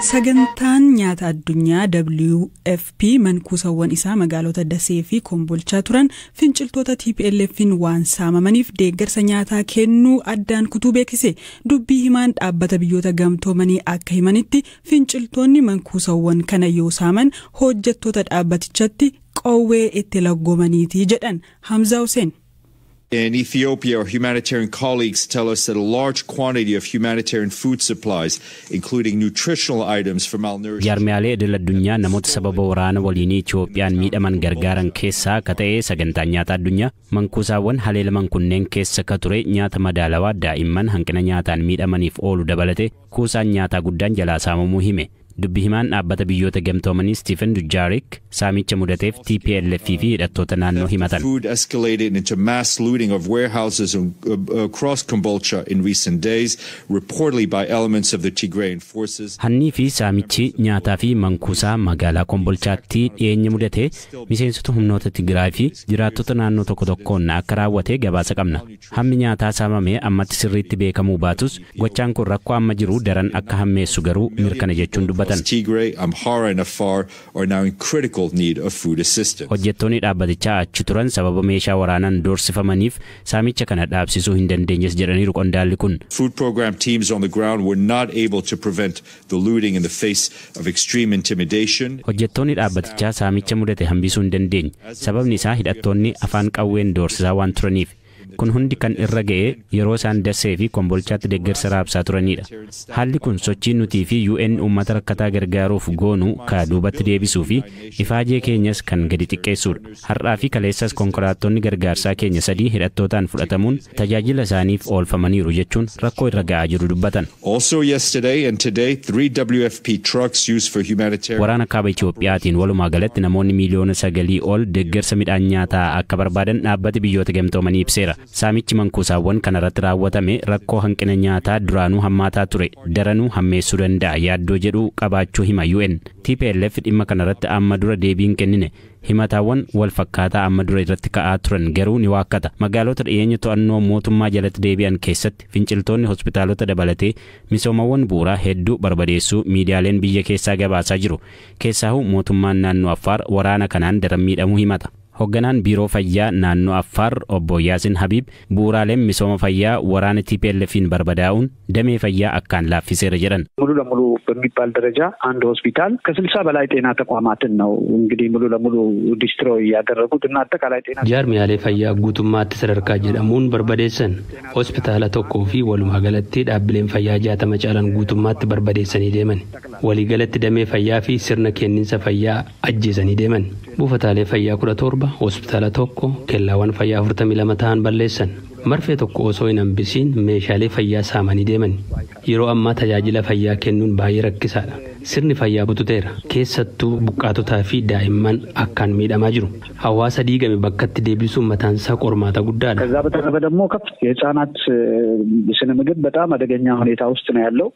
Sagantaan nyaata addunyaa WFP mankuusawwan isaa magaalota Dasee fi Kombolchaa turan finciltoota TPLF'n waan saamamaniif deeggarsa nyaataa kennuu addaan kutuu beeksise. Dubbii himaan dhaabbata biyyoota gamtoomanii akka himanitti, finciltoonni mankuusawwan kana yoo saaman hojjettoota dhaabbatichatti qawwee itti laggoomaniiti jedhan. Hamza Hussein. In Ethiopia, our humanitarian colleagues tell us that a large quantity of humanitarian food supplies, including nutritional items for malnourished. Jaarmiyaalee idil addunyaa namoota sababa waraana waliinii Itiyoophiyaan miidhaman gargaaran keessaa akka ta'e sagantaan nyaataa addunyaa mankuusaawwan haleelaman kunneen keessa ka ture nyaata madaalawaa daa'imman hanqina nyaataan miidhamaniif oolu dabalate kuusaan nyaataa guddaan jalaa saamamuu hime. Dubbi himaan dhaabbata biyyoota gamtoomanii Stephen Dujarric saamicha mudateef TPLF fi hidhattoota naannoo himatan. Food escalated into mass looting of warehouses across Kombolcha in recent days, reportedly by elements of the Tigrayan forces. Hannii fi saamichi nyaataa fi mankuusaa magaalaa Kombolchaatti dhiyeenya mudate miseensota humnoota Tigraay fi jiraattota naannoo tokko tokkoon akka raawwate gabaasa qabna. Hammi nyaataa saamame ammatti sirriitti beekamuu baatus, gochaan kun rakkoo amma jiru daran akka hammeessu garuu mirkana jechuun dubbatan. Tigray, Amhara and Afar are now in critical need of food assistance. Hojjettoonni dhaabbatichaa achi turan sababa meeshaa waraanaan doorsifamaniif saamicha kana dhaabsisuu hin dandeenyes jedhaniiru qondaalli kun. Food program teams on the ground were not able to prevent the looting in the face of extreme intimidation. Hojjettoonni dhaabbatichaa saamicha mudate hambisuu hin dandeenye. Sababni isaa hidhattoonni afaan qawween doorsisaa waan turaniif. Kun hundi kan irra ga'e yeroo isaan Dassee fi Kombolchaatti deeggarsa raabsaa turanidha. Haalli kun sochii nutii fi UN uummata rakkataa gargaaruuf goonu ka duubatti deebisuu fi ifaajee keenyas kan gadi xiqqeessudha. Har'aa fi kaleessas konkolaattonni gargaarsaa keenya sadii hidhattootaan fudhatamuun tajaajila isaaniif oolfamaniiru jechuun rakkoo irra ga'aa jiru dubbatan. Also yesterday and today, three WFP trucks used for humanitarian Waraana kaaba Itiyoophiyaatiin walumaa galatti namoonni 9 miiliyoona ol deeggarsa midhaan nyaataa akka barbaadan dhaabbati biyyoota gamtoomanii ibseera. Saamichi mankuusaawwan kanarratti raawwatame rakkoo hanqina nyaataa duraanuu hammaataa ture daranuu hammeessuu danda'a yaaddoo jedhu qabaachuu hima UN. TPLF dhimma kanarratti amma dura deebiin kennine, himataawwan wal fakkaataa amma dura irratti ka'aa turan garuu ni waakkata. Magaalota dhiyeenya to'annoo mootummaa jalatti deebi'an keessatti finciltoonni hospitaalota dabalatee misoomawwan bu'uuraa hedduu barbadeessuu miidiyaaleen biyya keessaa gabaasaa jiru. Keessaahuu mootummaan naannoo Affaar waraana kanaan daran miidhamuu himata. Hoogganaan biiroo fayyaa naannoo Affaar obbo Yaasin Habiib bu'uuraaleen misooma fayyaa waraana TPLF'n barbadaa'uun damee fayyaa akkaan laaffiseera jedhan. ሙሉ ለሙሉ በሚባል ደረጃ አንድ ሆስፒታል ከ60 በላይ ጤና ተቋማትን ነው እንግዲህ ሙሉ ለሙሉ ዲስትሮይ ያደረጉት እና አጠቃላይ ጤና Jaarmiyaalee fayyaa guutummaatti sadarkaa jedhamuun barbadeessan. Hospitaala tokkoo fi walumaa galatti dhaabbileen fayyaa 60 caalan guutummaatti barbadeessanii deeman. Waliigalatti damee fayyaa fi sirna kenniinsa fayyaa ajjeesanii deeman. Buufataalee fayyaa 17, hospitaala tokko, kellaawwan fayyaa 42 ta'an balleessan. Marfee tokko osoo hin hambisiin meeshaalee fayyaa saamanii deeman. Yeroo ammaa tajaajila fayyaa kennuun baay'ee rakkisaadha. Sirni fayyaa bututeera. Keessattuu buqqaatotaa fi daa'imman akkaan miidhamaa jiru. Hawaasa diigame bakkatti deebisuun mataansaa qormaata guddaadha. ከዛ በተረፈ ደግሞ ከፍ የህፃናት ስነ ምግብ በጣም አደገኛ ሁኔታ ውስጥ ነው ያለው።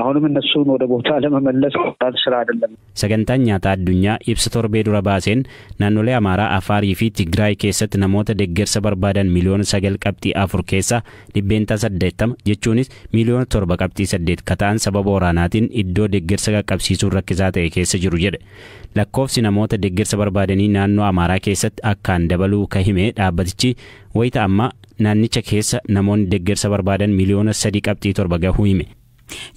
አሁንም እነሱን ወደ ቦታ ለመመለስ ቀላል ስራ አይደለም። Sagantaan nyaataa addunyaa ibsa torbee dura baaseen naannolee Amaaraa, Afaarii fi Tigraay keessatti namoota deeggarsa barbaadan 9.4 miiliyoona keessaa 80% jechuunis 7.8 miiliyoona ka ta'an sababa waraanaatiin iddoo deeggarsa qaqqabsiisuun rakkisaa ta'e keessa jiru jedhe. Lakkoofsi namoota deeggarsa barbaadanii naannoo Amaaraa keessatti akkaan dabaluu ka hime dhaabbatichi, wayita ammaa naannicha keessa namoonni deeggarsa barbaadan 3.7 miiliyoona gahuu hime.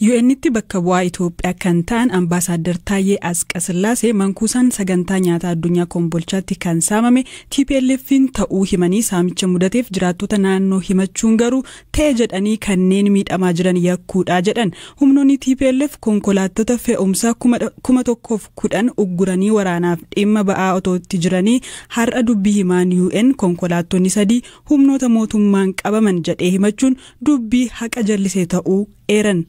UN'tti bakka bu'aa Itoophiyaa kan ta'an Ambaasaadder Taayyee Asqasillaasee mankuusaan sagantaa nyaataa addunyaa Kombolchaatti kan saamame TPLF'n ta'uu himanii, saamicha mudateef jiraattota naannoo himachuun garuu ta'e jedhanii kanneen miidhamaa jiran yakkuudha jedhan. Humnoonni TPLF konkolaattota fe'umsaa 1010 ugguranii waraanaaf dhimma ba'aa otoo itti jiranii har'a dubbii himaan UN konkolaattonni sadii humnoota mootummaan qabaman jedhee himachuun dubbii haqa jallisee ta'uu eeran.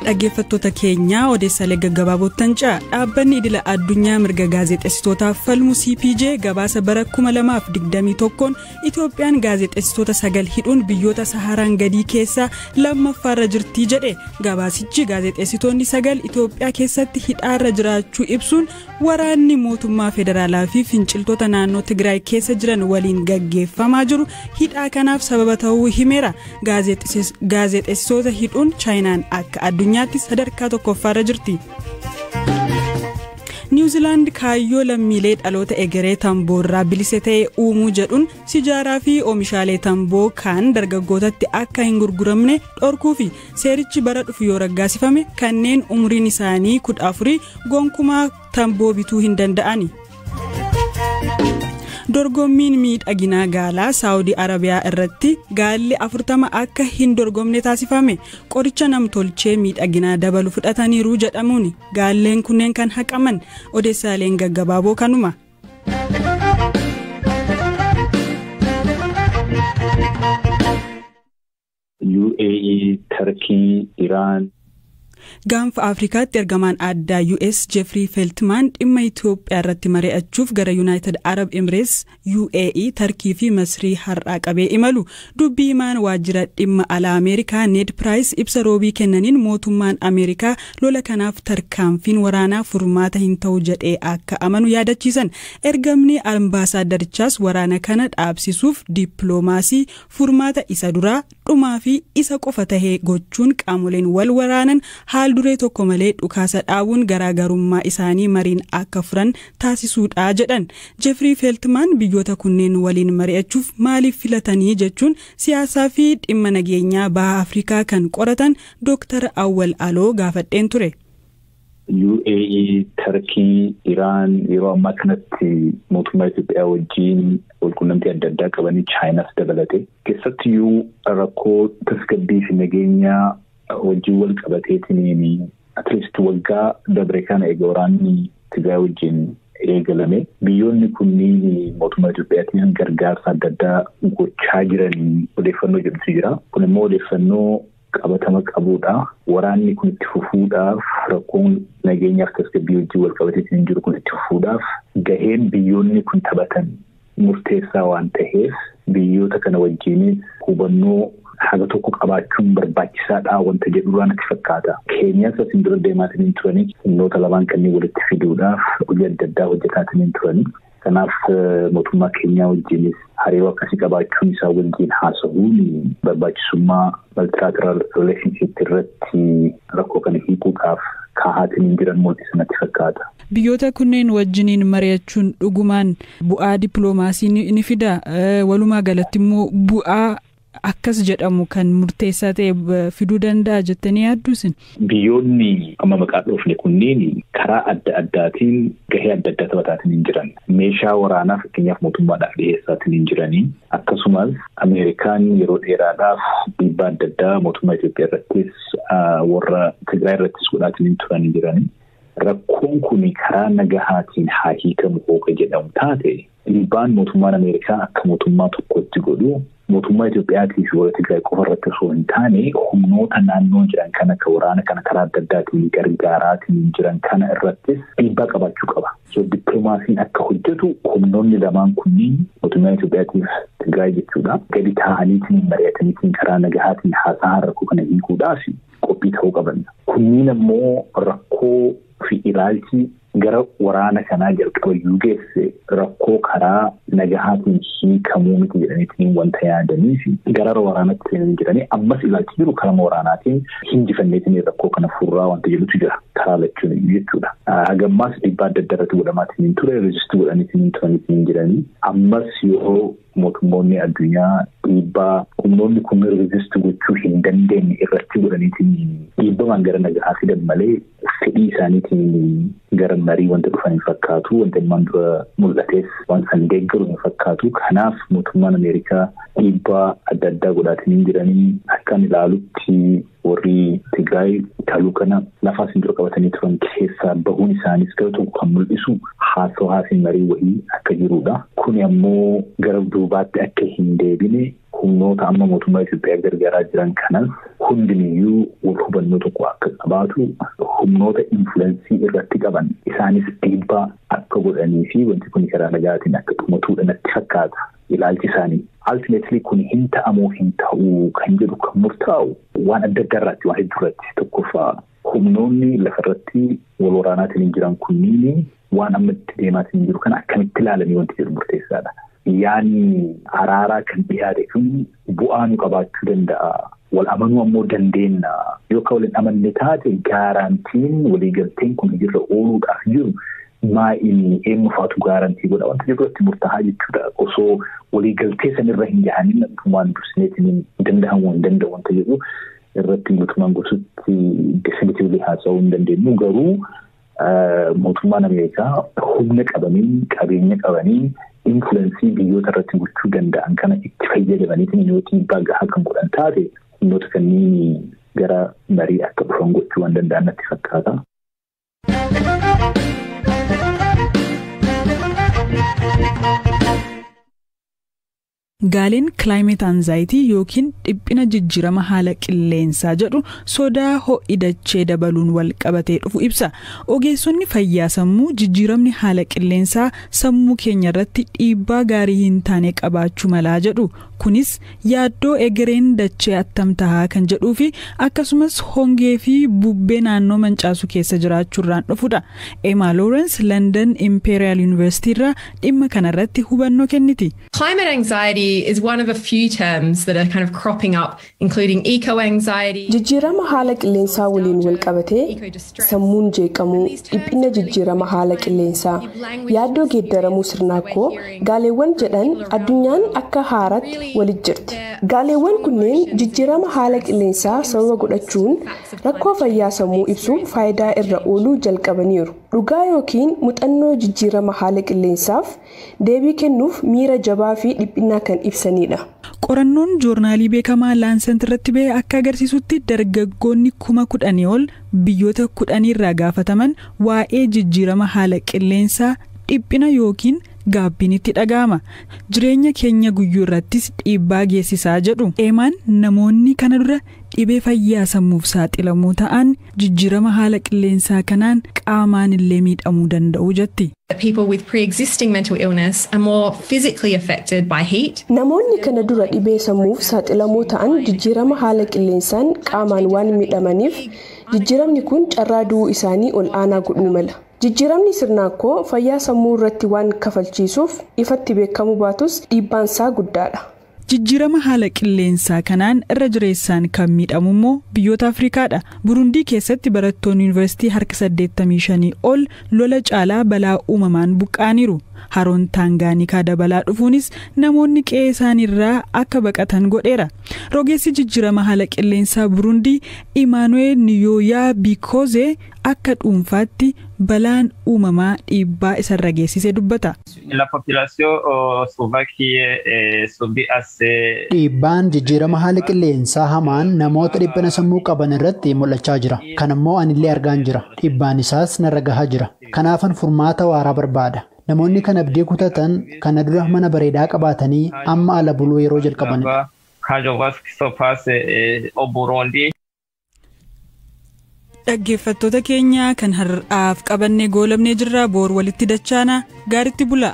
Dhaggeeffattoota keenyaa, odeessaalee gaggabaabootan ce'a. Dhaabbanni idila addunyaa mirga gaazexeessitootaaf falmu CPJ gabaasa bara 2021 Itoophiyaan gaazexeessitoota 9 hidhuun biyyoota Saharaan gadii keessaa lammaffaarra jirti jedhe. Gabaasichi gaazexeessitoonni 9 Itoophiyaa keessatti hidhaarra jiraachuu ibsuun, waraanni mootummaa federaalaa fi finciltoota naannoo Tigraay keessa jiran waliin gaggeeffamaa jiru hidhaa kanaaf sababa ta'uu himeera. Gaazexeessitoota hidhuun Chaayinaan akka addunyaatti sadarkaa tokkoffaarra jirti. Niwuziilaand kaayyoo lammiilee dhaloota egeree tamboorraa bilisa ta'e uumuu jedhuun sijaaraa fi oomishaalee tamboo kan dargaggootatti akka hin gurguramne dhorkuu fi seerichi bara dhufu yoo raggaasifame, kanneen umriin isaanii 14 gonkumaa tamboo bituu hin danda'ani. Dorgommiin miidhaginaa gaalaa Saawudii Arabiyaa irratti gaalli 40 akka hin dorgomne taasifame. Qoricha namtolchee miidhaginaa dabalu fudhataniiru jedhamuun gaalleen kunneen kan haqaman. Odeessaaleen gaggabaaboo kanuma. UAE, Turkey, Iran. Gaanfa Afrikaatti ergamaan addaa US Jeffrey Feltman dhimma Itoophiyaa irratti mari'achuuf gara United Arab Emirates, UAE, Tarkii fi Masrii har'aa qabee imalu. Dubbii himaan waajjira dhimma alaa Ameerikaa Ned Price ibsa Roobii kennaniin, mootummaan Ameerikaa lola kanaaf tarkaanfiin waraanaa furmaata hin ta'u jedhee akka amanu yaadachiisan. Ergamni ambaasaaddarichaas waraana kana dhaabsisuuf dippiloomaasii furmaata isa duraa, dhumaa fi isa qofa tahee gochuun, qaamoleen wal waraanan haal duree tokko malee dhukaasa dhaabuun garaagarummaa isaanii mariin akka furan taasisuudha jedhan. Jeffrey Feltman biyyoota kunneen waliin mari'achuuf maaliif filatanii jechuun siyaasaa fi dhimma nageenyaa baha Afrikaa kan qoratan Dr. Awwal Aloo gaafadheen ture. UAE, Turkey, Iran yeroo ammaa kanatti mootummaa Itoophiyaa wajjin walqunnamtii adda addaa qabanii, Chaayinaas dabalate. Keessattiyyuu rakkoo tasgabbii fi nageenyaa wajjin wal qabateetiin, at least waggaa dabre kana eega waraanni Tigraay wajjin eegalame, biyyoonni kunniin mootummaa Itoophiyaatiin gargaarsa adda addaa gochaa jiranii odeeffannoo jedhutu jira. Kun immoo odeeffannoo qabatama qabudha. Waraanni kun itti fufuudhaaf, rakkoon nageenyaaf tasgabbii wajjin wal qabateetiin jiru kun itti fufuudhaaf, gaheen biyyoonni kun taphatan murteessaa waan ta'eef, biyyoota kana wajjinis hubannoo haga tokko qabaachuun barbaachisaadha wanta jedhurraa natti fakkaata. Keenyaas asiin dura deemaatiin turanii, humnoota lamaan kanneen walitti fiduudhaaf hojii adda addaa hojjetaatiin turanii. Kanaaf mootummaa Keenyaa wajjinis hariiroo akkasii qabaachuun, isaa wajjin haasa'uun, barbaachisummaa multilateral relationship irratti rakkoo kana hiikuudhaaf kaa'aatiin jiran mul'isa natti fakkaata. Biyyoota kunneen wajjiniin mari'achuun dhugumaan bu'aa dippiloomaasii ni fida? Walumaa galatti immoo bu'aa akkas jedhamu kan murteessaa ta'e fiduu danda'a jettanii yaaddu isin? Biyyoonni amma maqaa dhoofne kunneen karaa adda addaatiin gahee adda addaa taphataatiin hin jiran. Meeshaa waraanaa fakkeenyaaf mootummaadhaaf dhiyeessaatiin hin jiranii. Akkasumas Ameerikaan yeroo dheeraadhaaf dhiibbaa adda addaa mootummaa Itoophiyaa irrattis, warra Tigraay irrattis godhaatiin hin turanii jiranii. Rakkoon kun karaa nagahaatiin haa hiikamu hooka jedhamu taate, dhiibbaan mootummaan Ameerikaa akka mootummaa tokkotti godhu mootummaa Itoophiyaatii fi warra Tigraay qofa irratti osoo hin taane, humnoota naannoo jiran kan akka waraana kana karaa adda addaatiin gargaaraatiin jiran kana irrattis dhiibbaa qabaachuu qaba. So dippiloomaasiin akka hojjetu humnoonni lamaan kunniin, mootummaa Itoophiyaatiif Tigraay jechuudha, gadi taa'aniitiin mari'ataniitiin karaa nagahaatiin haasa'an rakkoo kana hiikuudhaaf qophii ta'uu qaban. Kunniin ammoo rakkoo fi ilaalchi gara waraana kanaa jalqaba iyyuu geesse rakkoo karaa nagahaatiin hiikamuu miti jedhaniitiin wanta yaadanii fi gara waraanatti seenanii jiranii, ammas ilaalchi jiru karaa waraanaatiin hinjifanneetiin rakkoo kana furraa wanta jedhutu jira karaa lachuun iyyuu jechuudha. Hagammaas dhiibbaa adda addaa irratti godhamaatiin hin ture, resist godhaniitiin hin turaniitiin jiranii, ammas yoo mootummoonni addunyaa dhiibbaa humnoonni kun resist gochuu hin dandeenye irratti godhaniitiin dhiibbamaan gara nagahaa fidan malee, fedhii isaaniitiin gara marii wanta dhufan hin fakkaatu. Wanta ilmaan dura mul'ates waan san deeggaru hin fakkaatu. Kanaaf mootummaan Ameerikaa dhiibbaa adda addaa godhaatiin hin jiranii. Akkan ilaalutti warri Tigraay taluu kana lafaa isin dura qabatanii turan keessaa bahuun isaanis gara tokko kan mul'isu haasawaa fi marii wayii akka jirudha. Kuni ammoo gara duubaatti akka hin deebine Humnoota amma mootummaa Itoophiyaa gargaaraa jiran kanas hundiniyyuu wal hubannoo tokko akka qabaatu, humnoota influence irratti qaban isaanis dhiibbaa akka godhanii fi wanti kun karaa nagaatiin akka dhumatuudha natti fakkaata ilaalchi isaanii. Ultimately kun hin ta'amoo hin ta'uu kan jedhu kan murtaa'u waan adda addaa irratti, waan hedduu irratti. Tokkoffaa, humnoonni lafarratti wal waraanaatiin jiran kunniin waan amma itti deemaatiin jiru kana akkamitti ilaalanii wanti jedhu murteessaadha. Yaanni araaraa kan dhiyaate kun bu'aa nu qabaachuu danda'a. Wal amanuu ammoo dandeenya. Yoo akka waliin amanne taate, guaranteen waliigalteen kun hojiirra ooluudhaaf jiru maa inni, eenyufaatu guarantee godha wanta jiru irratti murtaa'aa jechuudha. Osoo waliigaltee sanirra hin gahanin waan dursineetiin danda'amuu hin danda'u wanta jedhu irratti mootummaan gosutti definitively haasa'uu hin dandeenyu. Garuu mootummaan Ameerikaa humna qabanii, qabeenya qabanii, influence biyyoota irratti gochuu danda'an kana itti fayyadamaniitiin yoo dhiibbaa gahaa kan godhan taate, humnoota kanneen gara marii akka dhufan gochuu waan danda'an natti fakkaata. Gaaleen climate anxiety yookiin dhiphina jijjiirama haala qilleensaa jedhu sodaa ho'i dachee dabaluun wal qabatee dhufu ibsa. Ogeessonni fayyaa sammuu jijjiiramni haala qilleensaa sammuu keenya irratti dhiibbaa gaarii hin taane qabaachuu malaa jedhu. Kunis yaaddoo egereen dachee attam tahaa kan jedhuu fi akkasumas hongee fi bubbee naannoo mancaasu keessa jiraachuurraan dhufudha. Emma Lawrence London Imperial University irraa dhimma kanarratti hubannoo kenniti. Climate anxiety is one of a few terms that are kind of cropping up, including eco-anxiety. Jijjiirama haala qilleensaa waliin wal qabatee sammuun jeeqamuu, dhiphina jijjiirama haala qilleensaa, yaaddoo geeddaramuu sirnaakkoo gaaleewwan jedhan addunyaan akka haaraatti walit jirti. Gaaleewwan kunneen jijjiirama haala qilleensaa sababa godhachuun rakkoo fayyaa sammuu ibsuuf faayidaa irra ooluu jalqabaniiru. Dhugaa yookiin muuxannoo jijjiirama haala qilleensaaf deebii kennuuf miira jabaa fi dhiphinaa kan ibsanidha. Qorannoon joornaalii beekamaa Lancet irratti ba'e akka agarsiisutti, dargaggoonni 10,000 ol biyyoota 10 irraa gaafataman waa'ee jijjiirama haala qilleensaa dhiphina yookiin gaabbiin itti dhaga'ama. Jireenya keenya guyyuu irrattis dhiibbaa geessisaa jedhu. Eemaan namoonni kana dura dhibee fayyaa sammuuf saaxilamuu ta'an jijjiirama haala qilleensaa kanaan qaamaan illee miidhamuu danda'u jetti. People with pre-existing mental illness are more physically affected by heat. Namoonni kana dura dhibee sammuuf saaxilamoo ta'an jijjiirama haala qilleensaan qaamaan waan miidhamaniif, jijjiiramni kun carraa du'uu isaanii ol aanaa godhuu mala. Jijjiiramni sirnaakkoo fayyaa sammuu irratti waan kafalchiisuuf ifatti beekamuu baatus dhiibbaan isaa guddaadha. Jijjiirama haala qilleensaa kanaan irra jireessaan kan miidhamu immoo biyyoota Afrikaadha. Burundii keessatti barattoonni yuunivarsiitii harka 85 ol lola caalaa balaa uumamaan buqqaaniiru. Haroon Taangaanikaa dabalaa dhufuunis namoonni qe'ee isaaniirraa akka baqatan godheera. Rogeessi jijjiirama haala qilleensaa Burundii Imaanu'eel Niyooyaa Bikoozee akka dhuunfaatti balaan uumamaa dhiibbaa isarra geessise dubbata. Dhiibbaan jijjiirama haala qilleensaa hamaan namoota dhiphina sammuu qaban irratti mul'achaa jira. Kan immoo anillee argaan jira. Dhiibbaan isaas narra gahaa jira. Kanaafan furmaata waaraa barbaada. Namoonni kan abdii kutatan kana dura mana bareedaa qabaatanii amma ala buluu yeroo jalqabanidha. Dhaggeeffattoota keenya, kan har'aaf qabannee goolabnee jirra. Boor walitti dachaana, gaaritti bula.